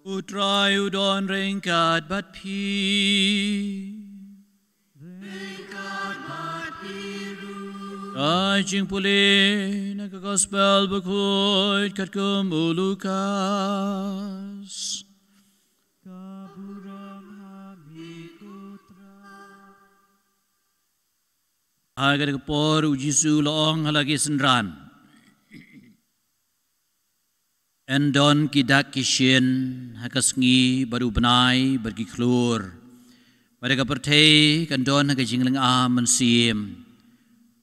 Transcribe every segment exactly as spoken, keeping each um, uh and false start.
U Trai u don ryngkat bad phi. Ka jingpule na ka Gospel Bakhuid katkum u Lukas. Ha kata ka por u Jisu u la ong ha la ki synran: Yn don ki dak ki shin ha ka sngi bad u bnai bad ki khlur, bad ka pyrthei kan don ha ka jinglynga mynsiem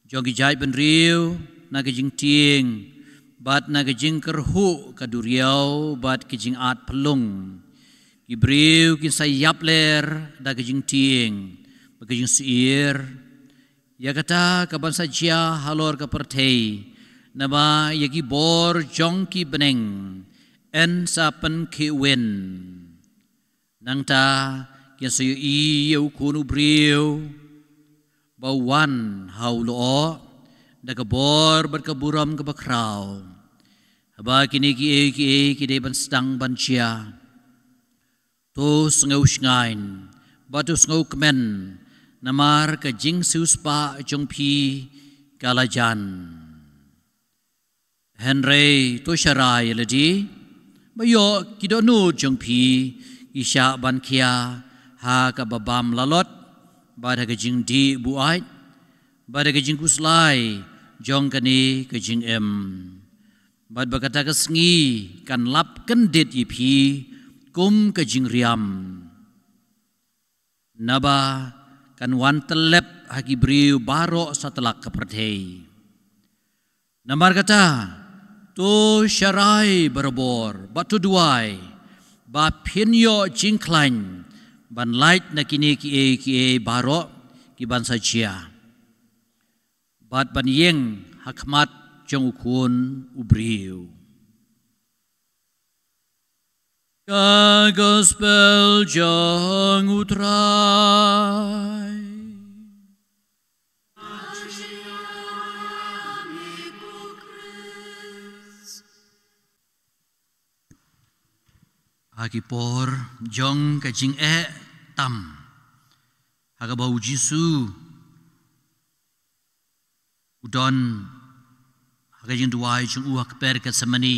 jong ki jaitbynriew na ka jingtieng bad na ka jingkyrhuh ka duriaw bad ka jingat phyllung. Ki briew kin sa ïapler da ka jingtieng bad ka jingsyier ïa kata ka ban sa jia halor ka pyrthei, naba ïa ki bor jong ki bneng yn sa pynkhih win. Nangta kin sa ïohi ïa u Khun u briew ba u wan ha u lyoh da ka bor bad ka burom kaba khraw. Haba kine kiei kiei ki dei ban sdang ban jia, to sngewshngaiñ bad to sngewkmen, namar ka jingsiewspah jong phi ka la jan. Hynrei to sharai ïa lade ba ïoh ki dohnud jong phi ki shah ban khia ha kaba bam lalot, bad ha ka jingdih buaid, bad ha ka jingkhuslai jong kane ka jingim. Bad ba kata ka sngi kan lap kyndit ïa phi kum ka jingriam, naba kan wan tyllep ha ki briew baroh satlak ka pyrthei. Namar kata, to sharai barabor bad to duwai ba phin ïoh jingkhlaiñ ban lait na kine kiei kiei baroh ki ban sa jia, bad ban ïeng ha khmat jong u Khun u briew. Ka Gospel jong u Trai. Ha ki por jong ka jingeh tam, ha kaba u Jisu u don ha ka jingduwai jong u ha ka kper Gethsemane,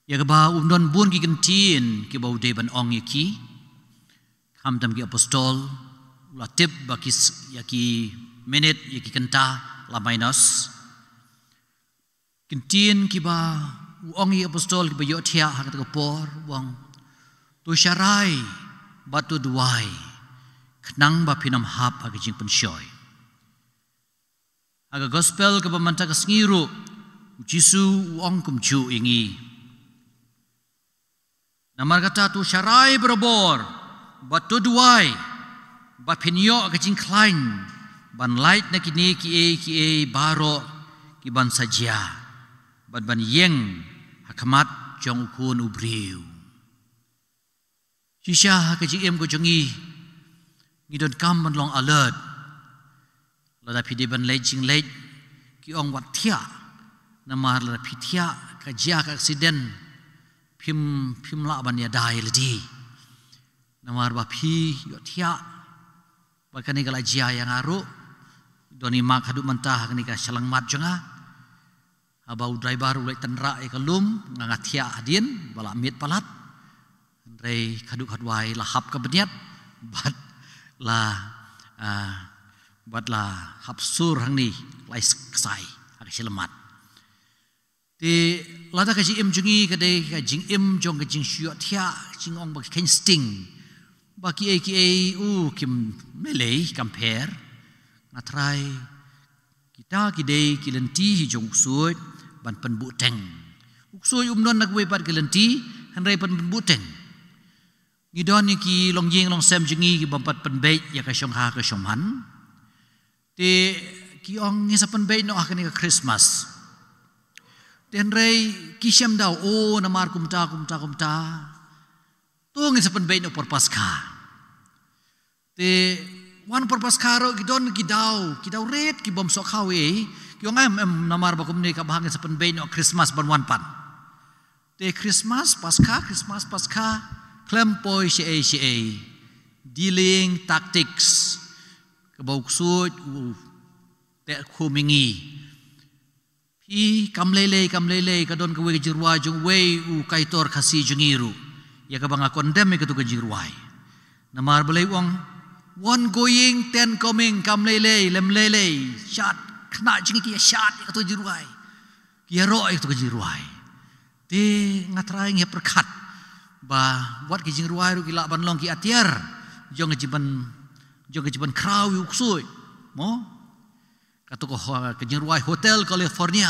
ïa kaba u don bun ki kyntien kiba u dei ban ong ïa ki. Khamtam ki apostol, u la tip ba ki s-, ïa ki minit, ïa ki kynta la minus. Kyntien kiba u ong ïa ki apostol kiba ïohthiah ha kata ka por, u ong: To sharai bad to duwai, khnang ba phin ym hap ha ka jingpynshoi. Ha ka Gospel kaba mynta ka sngi ruh, u Jisu u ong kumjuh ïa ngi. Namar kata, to sharai barabor bad to duwai ba phin ïoh ka jingkhlaiñ ban lait na kine kiei kiei baroh ki ban sa jia, bad ban ïeng ha khmat jong u Khun u briew. Shisha ha ka jingim ka jong ngi, ngi donkam ban long alert. Lada phi dei ban leit jingleit, ki ong wat thiah. Namar lada phi thiah, ka jia ka accident, phim, phim lah ban ïada ïa lade. Namar ba phi ïohthiah ba kane ka la jia ïa nga ruh. Don i mak haduh mynta ha kane ka shyllangmat jong nga. Haba u driver u leit tynrah ïa ka lum, nga, nga thiah hadien ba la miet palat. Hynrei khadduh khadwai la hap ka bniat bad la, ah, bad la hap sur hangne lai ksai ha ka shyllangmat. Te lada ka jingim jong ngi ka dei ka jingim jong ka jingshu ïohthiah, jingong ba ka kheiñ sting, ba kiei kiei u kim lei kam pher, nga tharai kita ki dei ki lynti hi jong u ksuid ban pynbuhteng. U ksuid um don na kawei pat ki lynti, hynrei ban pynbuhteng. Ngi don ïa ki longïing longsem jong ngi ki bym pat pynbeit ïa ka shongha ka shongman. Te ki ong ngin sa pynbeit noh ha kane ka Christmas. Te hynrei ki shem daw, o, namar kumta, kumta, kumta, to ngin sa pynbeit noh por Paskha. Te wan por Paskha ruh ki don ki daw, ki daw rit ki bym sohkhaw ei. Ki ong em, em, namar ba kumne ka bha ngin sa pynbeit noh Christmas ban wan pat. Te Christmas, Paskha, Christmas, Paskha, khlem poi shaei shaei. Dealing tactics. Kaba u ksuid, u teh khum ïa ngi. Phi kam lei lei, kam lei lei, ka don kawei ka jingrwai jong uwei u kaitor Khasi jong ngi ruh. Ïa kaba nga condemn ïa katu ka jingrwai. Namar balei u ong, one going, ten coming, kam lei lei, lem lei lei, shad, khynnah jong ngi ki ïa shad ïa katu ka jingrwai. Ki ïaroh ïa katu ka jingrwai. Te nga trai ngi pyrkhat ba wat ki jingrwai ruh ki lah ban long ki atiar jong ka jingban, jong ka jingban khraw ïa u ksuid. Mo? Katu ka ho-, ka jingrwai Hotel California.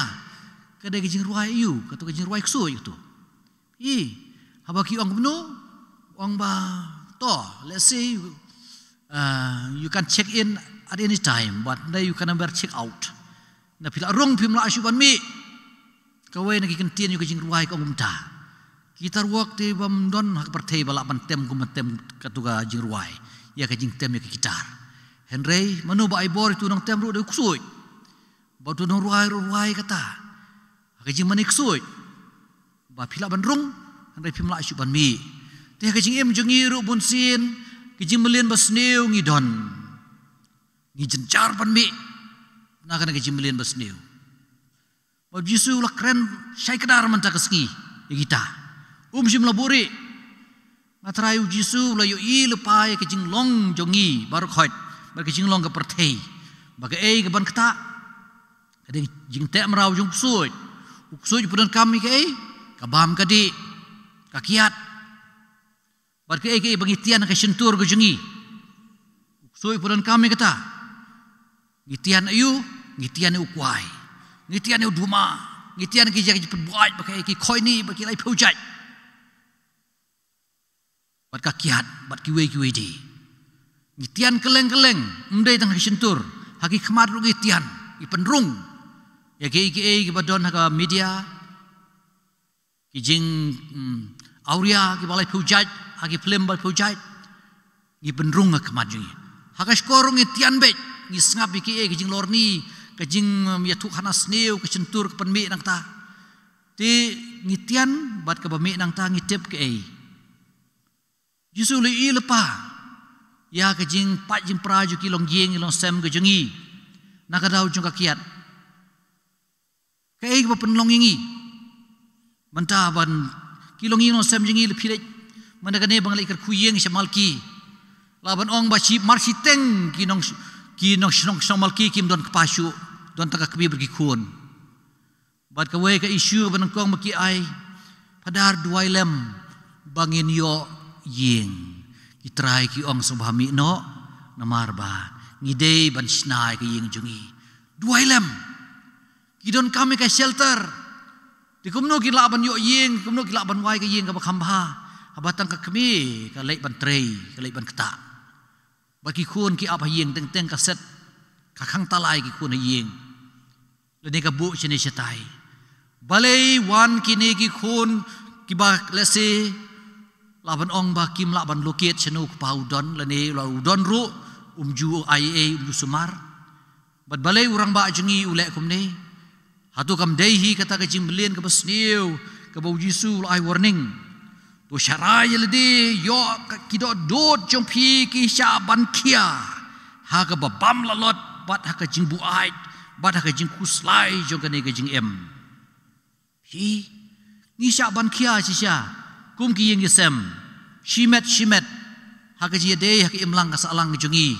Ka dei ka jingrwai ïa u, katu ka jingrwai ksuid ïa utu. Ï, haba ki ong kumno, ong ba, to, let's say, uh, you can check in at any time, but now you can never check out. Na phi lah rung phim lah shuh ban mih. Kawei na ki kyntien ïa ka jingrwai ka ong kumta. Ki tar wok te bym don ha ka pyrthei ba lah ban tem kum ban tem katu ka jingrwai. Ïa ka jingtem ïa ka kitar. Hynrei mano ba ai bor ïa utu u nongtem ruh dei u ksuid. Ba utu u nongrwai ruh rwai kata. Ha ka jingmane ksuid. Ba phi lah ban rung, hynrei phim lah shuh ban mih. Te ha ka jingim jong ngi ruh bunsien, ka jingmlien basniew ngi don. Ngi jynjar ban mih. Na kane ka jingmlien basniew. Ba u Jisu u la kren shai kdar mynta ka sngi ïa kita. Um shym la buhrieh. Nga trai u Jisu u la ïohi lypa ïa ka jinglong jong ngi baroh khoit, bad ka jinglong ka pyrthei. Ba kaei kaban ktah. Ka dei jingteh mraw jong u ksuid. U ksuid u pyndonkam ïa kaei? Ka bam ka dih. Ka kiad. Bad kaei kaei ba ngi tian ha ka shyntur ka jong ngi. U ksuid u pyndonkam ïa kata. Ngi tian aïu, ngi tian ïa u kwai. Ngi tian ïa u duma. Ngi tian ki jaka jingpynbuaid ba kaei ki khoini ba ki laiphew jait. Bad ka kiad, bad kiwei kiwei de. Ngi tian kylleng kylleng, ym dei tang ha ka shyntur, ha ki khmat ruh ngi tian, ngi pynrung. Ïa kiei kiei kiba don ha ka media, ki jing, mm, awria kiba laiphew jait, ha ki film ba laiphew jait. Ngi pynrung ha khmat jong ngi. Ha ka shkor ruh ngi tian beit, ngi sngap ïa kiei ki jinglorni, ka jing, mm, ïathuh khana sniew, ka shyntur ka pynmih nangta. Te ngi tian bad kaba mih nangta ngi tip kaei. Jisu u la ïohi lypa ïa ka jingpait jingpra jong ki longïing ki longsem ka jong ngi. Na ka daw jong ka kiad. Kaei kaba pynlong ïa ngi. Mynta ban ki longïing longsem jong ngi la phi leit. Mynta kane ba nga leit kyrkhu ïing sha Malki. Lah ban ong ba shi mar shiteng ki nong, ki nong shnong shnong Malki kim don kpa shuh. Don tang ka kmie bad ki khun. Bad kawei ka issue ba nyngkong ba ki ai, Phadar duwai lem ba ngin ïoh ïing. Ki trai ki ong sngewbha mih noh, namar ba ngi dei ban shna ïa ka ïing jong ngi. Duwai lem. Ki donkam ïa ka shelter. Te kumno ki lah ban ïoh ïing, kumno ki lah ban wai ka ïing kaba kham bha. Haba tang ka kmie ka leit ban trei, ka leit ban ktah. Bad ki khun ki ap ha ïing, teng teng ka set, ka khang talai ki khun ha ïing. Lane ka buh shane shatai. Balei wan kine ki khun kiba lehse lah ban ong ba kim lah ban locate shano u kpa u don, lane la u don ruh um ju ai ei, um ju sumar. Bad balei u rangbah jong ngi u leh kumne? Hato kam dei hi kata ka jingmlien kaba sniew kaba u Jisu u la ai warning? To sharai ïa lade, ïoh ka, ki dohnud jong phi ki shah ban khia ha kaba bam lalot bad ha ka jingbuaid bad ha ka jingkhuslai jong kane ka jingim. Phi, ngi shah ban khia shisha kum ki ïing ki sem, shimet shimet, ha ka jingïadei ha ka imlang ka sahlang jong ngi.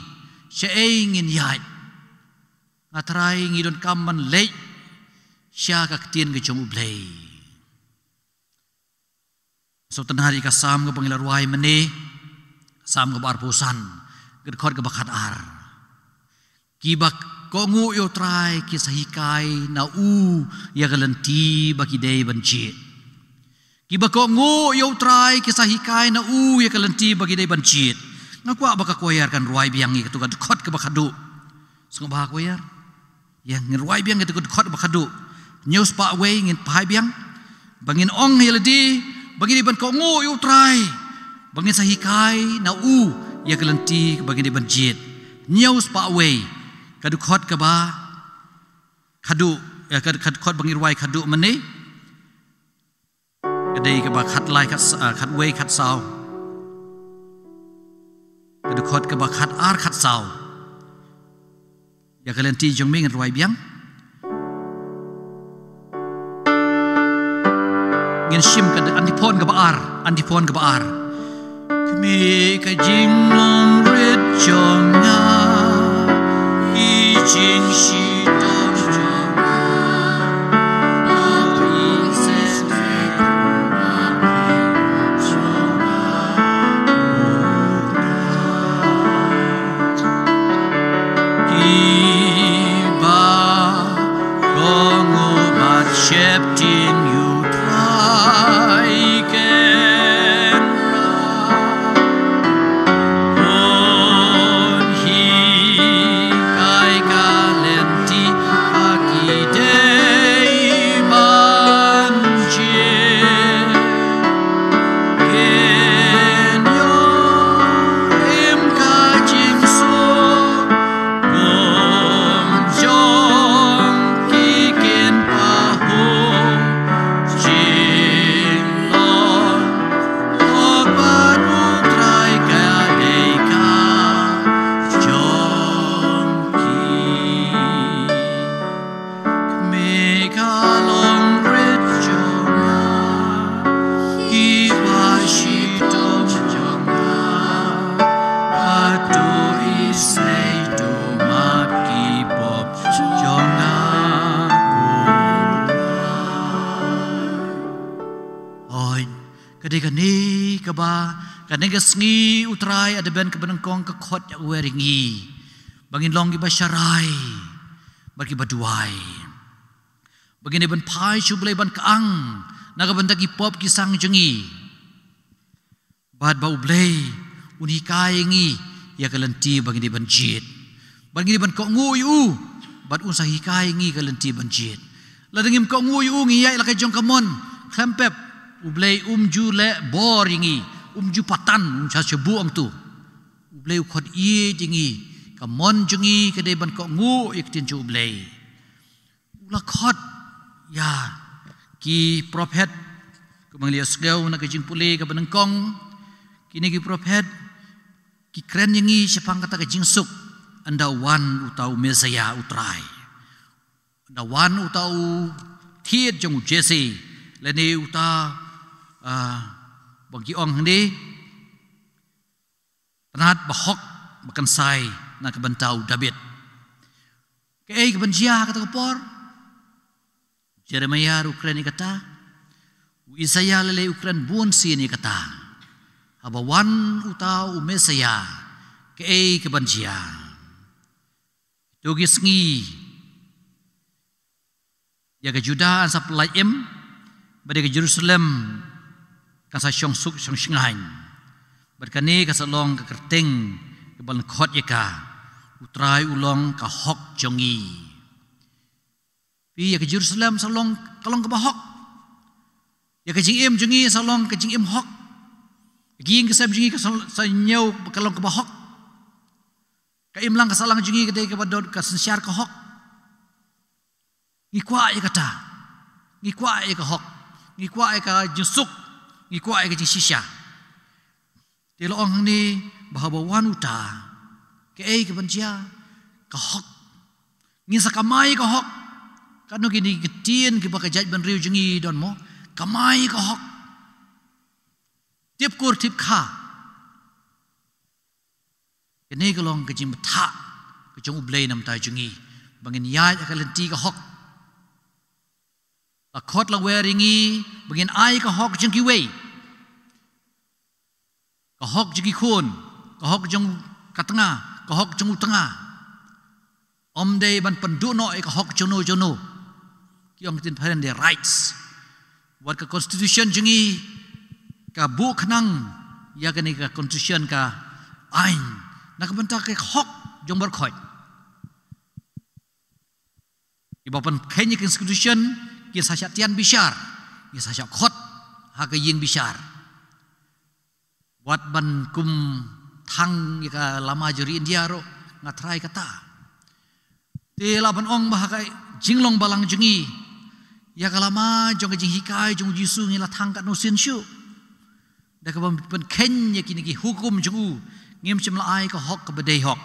Shaei ngin ïaid? Nga trai ngi donkam ban leit sha ka ktien ka jong U Blei. Sngewtynnad ïa ka Salm kaba ngi la rwai mynne, Salm kaba arphew san, ka dkhot kaba khatar. Kiba kohnguh ïa U Trai ki sa hikai na u ïa ka lynti ba ki dei ban jied. Kiba kohnguh ïa U Trai ki sa hikai na u ïa ka lynti ba ki dei ban jied. Nga kwah ba ka choir kan rwai biang ïa katu ka dkhot kaba khadduh. Sngewbha choir. Ïa, ngin rwai biang ïa katu ka dkhot ba khadduh. Hynñiew spah wei ngin phai biang. Ba ngin ong ïa lade ba ngin dei ban kohnguh ïa U Trai. Ba ngin sa hikai na u ïa ka lynti ba ngin dei ban jied. Hynñiew spah wei. Ka dkhot kaba khadduh, ïa, ka, ka dkhot ba ngi rwai khadduh mynne. Ka dei kaba khatlai khat, ah, khatwei khatsaw. Ka dkhot kaba khatar khatsaw. Ïa ka lynti jong me ngin rwai biang. Ngin shim ka antiphon kaba ar, antiphon kaba ar. Khmih ka jinglong rit jong nga, ki jingshitom jong nga, Kiba kohnguh bad sheptieng ïa U Trai Kynrad. Un hikai ka lynti ba ki dei ban jied. Kin ïoh im ka jingsuk kum jong ki, kin pahuh jinglong. Hok bad U Trai ka dei ka jong ki. Khmih ka longrit jong nga, kiba shitom jong nga, hato isnei to map ki pop jong nga? Hooid, ka dei kane kaba, kane ka sngi U Trai, ha dkhot kaba nyngkong ka khot ïa u wer ïa ngi ba ngin long kiba sharai bad kiba duwai. Ba ngin ïa ban phai sha U Blei ban kyang na ka bynta ki pop ki sang jong ngi. Bad ba U Blei un hikai ïa ngi ïa ka lynti ba ngin ïa ban jied, ba ngin ïa ban kohnguh ïa u, bad un sa hikai ïa ngi ka lynti ban jied. Lada ngim kohnguh ïa u, ngi ïaid la ka jong ka mon, khlem pep, U Blei um ju leh bor ïa ngi, um ju patan, um sa shu buh ong tu. U Blei u khot ïeit ïa ngi, ka mon jong ngi ka dei ban kohnguh ïa ka ktien jong U Blei. U la khot ïa ki prophet, kumba ngi la ïohsngew na ka jingpule kaba nyngkong, kine ki prophet ki kren ïa ngi shaphang kata ka jingsuk, ynda wan uta u Messaïah U Trai. Ynda wan uta u thied jong u Jesse, lane uta, ah, ba ngi ong hangne, tnat bahok ba kynsai na ka bynta u David. Kaei kaban jia ha kata ka por? Jeremiah ruh u kren ïa kata. U Isaiah lei lei u kren bun sien ïa kata. Haba wan uta u Messaïah, kaei kaban jia? Kito ki sngi, ïa ka Judah kan sa pyllait im, bad ïa ka Jerusalem kan sa shong suk shong shngaiñ. Bad kane kan sa long ka kyrteng kaba lyngkot ïa ka, U Trai u long ka hok jong ngi. Phi, ïa ka Jerusalem sa long, ka long kaba hok. Ïa ka jingim jong ngi sa long ka jingim hok. Ïa ka ïing ka sem jong ngi ka sa, sa ñiew ka long kaba hok. Ka imlang ka sahlang jong ngi ka dei kaba don ka synshar ka hok. Ngi kwah ïa kata. Ngi kwah ïa ka hok. Ngi kwah ïa ka jingsuk. Ngi kwah ïa ka jingshisha. Te la ong hangne ba haba wan uta, kaei kaban jia? Ka hok. Ngin sa kamai ka hok. Katno kine ki ktien kiba ka jaitbynriew jong ngi don mo? Kamai ka hok. Tip kur tip kha. Kane ka long ka jingbthah ka jong U Blei na ka bynta jong ngi, ba ngin ïaid ha ka lynti ka hok. La khot la wer ïa ngi ba ngin ai ka hok jong kiwei. Ka hok jong ki khun, ka hok jong ka tnga, ka hok jong u tnga. Ym dei ban pynduh noh ïa ka hok jong no jong no. Ki ong ktien phareng dei rights. Wat ka constitution jong ngi ka buh khnang ïa kane ka constitution, ka aiñ, na ka bynta ka hok jong baroh khoit. Kiba pynkheiñ ïa ka constitution kin sa shah tian bishar, kin sa shah khot ha ka ïing bishar. Wat ban kum thang ïa ka lama jong ri India ruh nga tharai kata. Te lah ban ong ba ha ka jinglong balang jong ngi, Ïa ka lama jong ka jinghikai jong u Jisu ngi la thang katno sien shuh. Da kaba pynkheiñ ïa kine ki hukum jong u, ngim shym la ai ka hok kaba dei hok.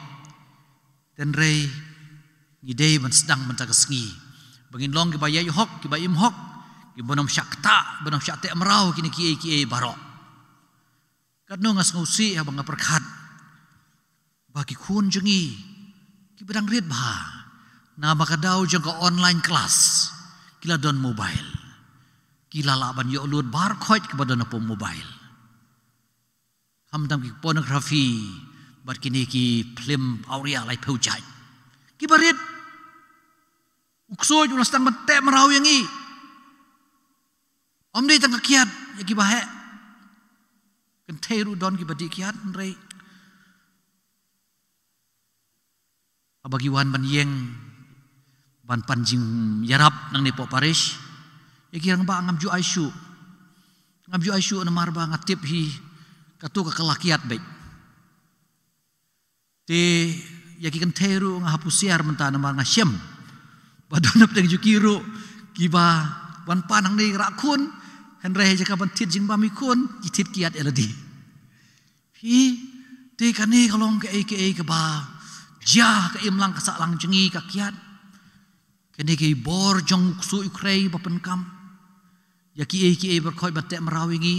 Hynrei ngi dei ban sdang mynta ka sngi ba ngin long kiba ïaid hok, kiba im hok, kiba nym shah ktah, ba nym shah teh mraw kine kiei kiei baroh. Katno nga sngewsih haba nga pyrkhat ba ki khun jong ngi kiba dang rit bha, na ba ka daw jong ka online class ki la don mobile. Ki la lah ban ïoh lut bar khoit kiba don hapoh mobile. Khamtam ki pornography bad kine ki phlim awria laiphew jait. Kiba rit, u ksuid u la sdang ban teh mraw ïa ngi. Ym dei tang ka kiad ïa kiba heh. Kynthei ruh don kiba dih kiad, hynrei haba ki wan ban ïeng ban pan jingïarap nangne hapoh parish, ïa ki rangbah ngam ju ai shuh. Ngam ju ai shuh namar ba nga tip hi kato ka kylla kiad beit. Te ïa ki kynthei ruh nga hap husiar mynta namar nga shem ba don hapdeng jong ki ruh kiba wan pan hangne rah khun, hynrei ha jaka ban thied jingbam ïa ki khun ki thied kiad ïa lade. Phi, te kane ka long kaei kaei kaba jia ha ka imlang ka sahlang jong ngi, ka kiad. Kane ka bor jong u ksuid u khrei ba pyndonkam ïa kiei kiei baroh ba teh mraw ïa ngi,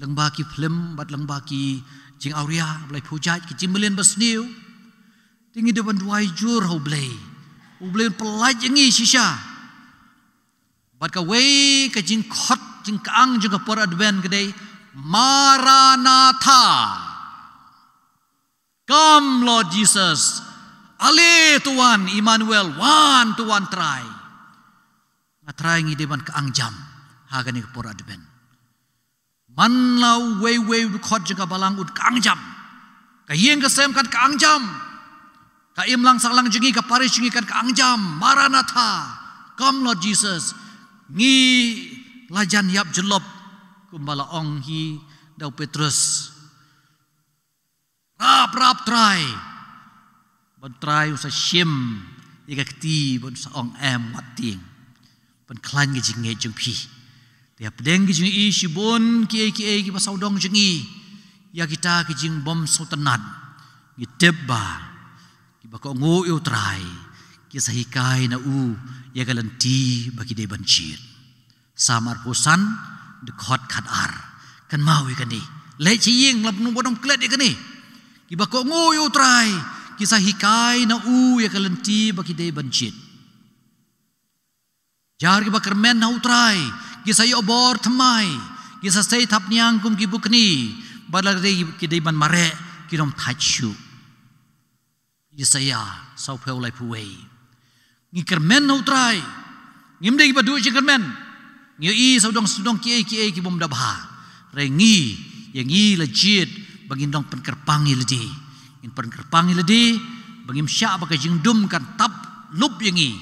lyngba ki phlim bad lyngba ki jingawria ba laiphew jait, ki jingmlien basniew. Te ngi dei ban duwai jur ha U Blei, U Blei un pyllait ïa ngi shisha. Bad kawei ka jingkhot jingkyang jong ka por Advent ka dei, Maranatha. Come, Lord Jesus. Ale to wan, Emmanuel, wan to wan Trai. Nga trai ngi dei ban kyang jam ha kane ka por Advent. Man la uwei uwei u dkhot jong ka balang un kyang jam, ka ïing ka sem kan kyang jam, ka imlang sahlang jong ngi, ka parish jong ngi kan kyang jam, Maranatha, come Lord Jesus. Ngi la jan ïap jyllop, kumba la ong hi da u Petrus. Rap, rap Trai. Ba u Trai u sa shim ïa ka kti, ba u sa ong, em, wat tieng. Pynkhlaiñ ka jingngeit jong phi. Te hapdeng ki jingïohi shibun kiei kiei kiba sawdong jong ngi, ïa kita ki jingbym sngewtynnad, ngi tip ba kiba kohnguh ïa u Trai ki sa hikai na u ïa ka lynti ba ki dei ban jied. Salm arphew san, dkhot khatar. Kynmaw ïa kane. Leit sha ïing, lada phim klet ïa kane. Kiba kohnguh ïa u Trai ki sa hikai na u ïa ka lynti ba ki dei ban jied. Jar kiba kyrmen ha u Trai ki sa ïoh bor thymmai, ki sa sei thapniang kum ki bukni, bad lada ki dei ban mareh, kim thait shuh. Isaïah sawphew laiphew wei. Ngi kyrmen ha u Trai. Ngim dei kiba duh jingkyrmen. Ngi ïohi sawdong sawdong kiei kiei ki bym da bha. Hynrei ngi, ïa ngi la jied ba ngin long pynkyrpang ïa lade. Ngin pynkyrpang ïa lade ba ngim shah ba ka jingdum kan tap lup ïa ngi.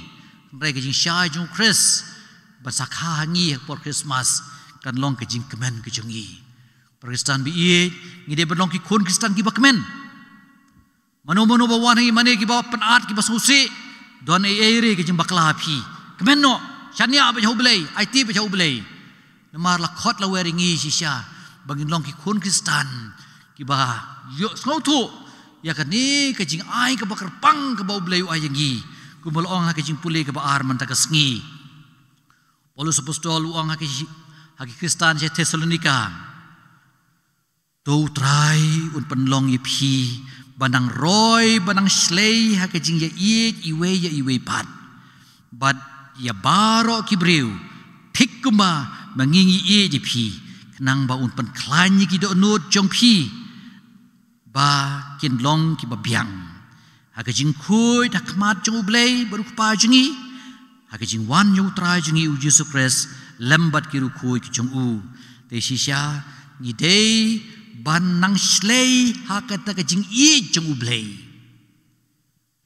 Hynrei ka jingshai jong u Khrist ba sa kha ha ngi ha por Christmas kan long ka jingkmen ka jong ngi. Para Khristan ba ïeit, ngi dei ban long ki khun Khristan kiba kmen. Mano mano ba wan ha ngi mane, kiba pynat, kiba sngewsih, don ei ei re ka jingbakla ha phi. Kmen noh, shaniah beit ha U Blei, aiti beit ha U Blei. Namar la khot la wer ïa ngi shisha ba ngin long ki khun Khristan kiba ïohsngew thuh ïa kane ka jingai kaba kyrpang kaba U Blei u ai ïa ngi. Kumba la ong ha ka jingpule kaba ar mynta ka sngi, Paulus Apostol u ong ha ki, ha ki Khristan sha Thessalonika. To u Trai un pynlong ïa phi ba nang roi ba nang shlei ha ka jingïaieit iwei ïa iwei pat. Bad ïa baroh ki briew, thik kumba ma ngi ngi ïeit ïa phi, khnang ba un pynkhlaiñ ïa ki dohnud jong phi ba kin long kiba biang ha ka jingkhuid ha khmat jong U Blei bad U Kpa jong ngi, ha ka jingwan jong u Trai jong ngi u Jisu Khrist lem bad ki riewkhuid ki jong u. Te shisha ngi dei ban nang shlei ha kata ka jingïeit jong U Blei.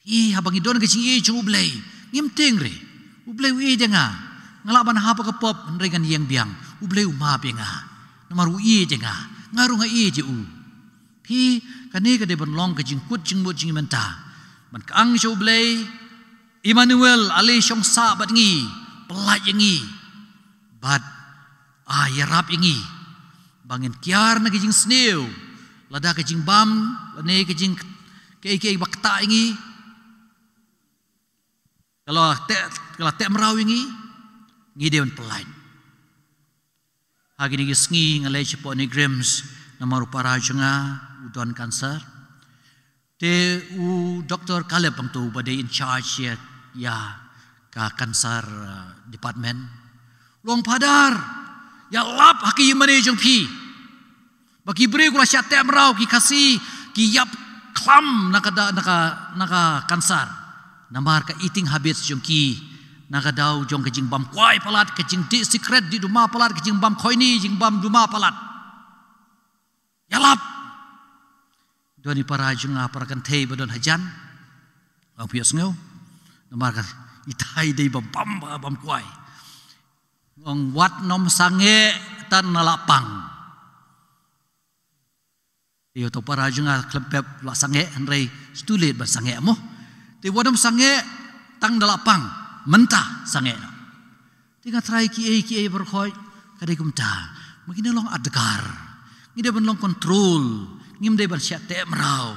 Hi, haba ngi don ka jingïeit jong U Blei, ngim tieng re. U Blei u ïeit ïa nga. Nga lah ban hap ha ka pop, hynrei ngan ïeng biang. U Blei u map ïa nga. Namar u ïeit ïa nga. Nga ruh nga ïeit ïa u. Phi, kane ka dei ban long ka jingkut jingmut jong ngi mynta. Ban kyang sha U Blei, Emmanuel, ale shong sah bad ngi. pyllait ïa ngi bad, ah, ïarap ïa ngi ba ngin kiar na ka jingsniew, lada ka jingbam lane ka jing, kaei kaei ba ktah ïa ngi, ka la teh, ka la teh mraw ïa ngi, ngi dei ban pyllait. Ha kine ki sngi nga leit shapoh NEIGRIHMS namar u para jong nga u don cancer. Te u Doktor Caleb hangto uba dei in charge ïa, ïa ka cancer, uh, department. U ong, Phadar, ïalap ha ki ïingmane jong phi. Ba ki briew ki la shah teh mraw, ki Khasi ki ïap khlam na ka da-, na ka, na ka cancer. Namar ka eating habits jong ki, na ka daw jong ka jingbam kwai palat, ka jingdih sikret dih duma palat, ka jingbam khoini jingbam duma palat. Ïalap. Don i para jong nga, para kynthei ba don hajan. Ong, phi ïohsngew? Namar ka, itai dei ba bam, ba bam kwai. Ong, wat nym sangeh tang na la pang. Ïa uto u para jong nga khlem pep la sangeh, hynrei it's too late ban sangeh mo. Te wat nym sangeh tang da la pang, mynta sangeh noh. Te nga tharai kiei kiei baroh khoit ka dei kumta. Ma ngi dei ban long adkar, ngi dei ban long control, ngim dei ban shah teh mraw.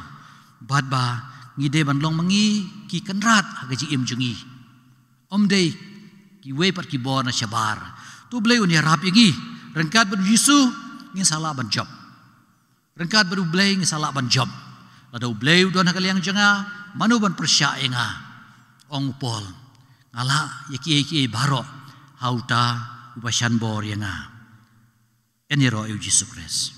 Bad ba ngi dei ban long ma ngi ki kynrad ha ka jingim jong ngi. Ym dei kiwei pat ki bor na shabar. To U Blei un ïarap ïa ngi. Ryngkat bad U Jisu ngin sa lah ban jop. Ryngkat bad U Blei ngi sa lah ban jop. Lada U Blei u don ha ka liang jong nga, mano ban pyrshah ïa nga? Ong u Paul, nga lah ïa kiei kiei baroh ha uta uba shan bor ïa nga. Yn ïaroh ïa U Jisu Khrist.